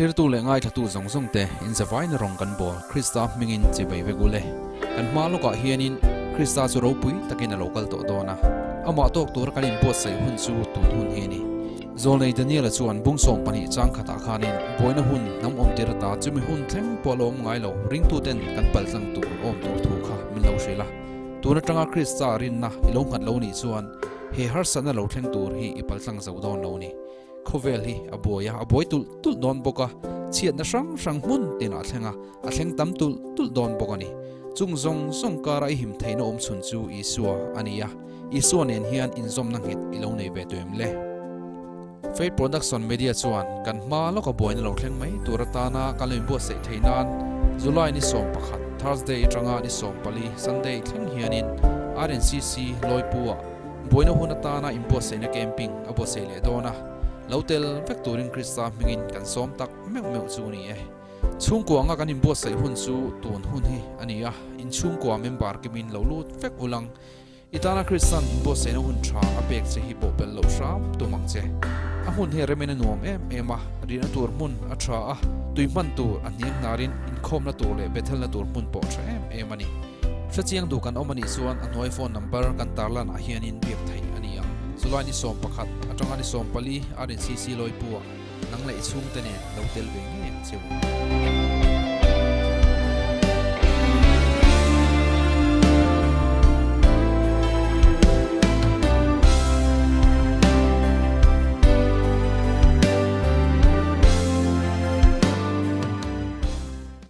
Thlirtu leh ngaithlatu zawng zawng te inzavaina rawng kan bawl Krista hmingin chibai vek ule. Kan hma lawkah hianin Krista chu ropui takin a lo kal tawh dawn a, amah tawk tura kan inbuatsaih hun chu tun hun hi a ni. Zawlnei Daniela chuan bung 12 chang khatah khanin buaina hun hnam awmtir ata chumi hun thleng pawh a lo awm ngai lo, ringtuten kan paltlang tur awm tur thu kha min lo hrilh a. Tun atanga Krista rinna i lo nghat lo nih chuan he harsatna lo thleng tur hi i paltlang zo dawn lo a ni. Khawvel hi a buai a, a buai tulh tulh dawn bawk a, chhiatna hrang hrang hmun tinah a thleng a, a thleng tam tulh tulh dawn bawk a ni. Chung zawng zawng kara i him theihna awm chhun chu Isua a ni a, Isua nen hian inzawmna nghet i lo nei ve tawh em le? Faith Production Media chuan kan hma lawka buaina lo thleng mai tur atana kan lo inbuatsaih theih nan July ni 11, Thursday atanga ni 14, Sunday thleng hianin RNCC Lawipu-ah Buaina hun atana inbuatsaihna camping a buatsaih leh dawn a, lo tel vek turin Krista hmingin kan sawm tak meuh meuh chu a ni e. Chhungkua anga kan inbuatsaih hun chu tun hun hi a ni a, inchhungkua member kimin lo lut vek ul ang. I tana Kristan inbuatsaihna hun tha a pek che hi pawhpelh loh hram tum ang che. A hmun hi remin a nuam em em a, rihna tur hmun a tha a, tui hman tur a hniang hnarin inkhawmna tur leh Bethelna tur hmun pawh tha em em a ni. Hrechiang duh kan awm a nih chuan a hnuai phone number kan tarlan ah hianin biak theih a ni ang. Chulai ni 11 atanga ni 14 RNCC Lawipu ah nang leh i chhungte nen lo tel ve ngei ang che u.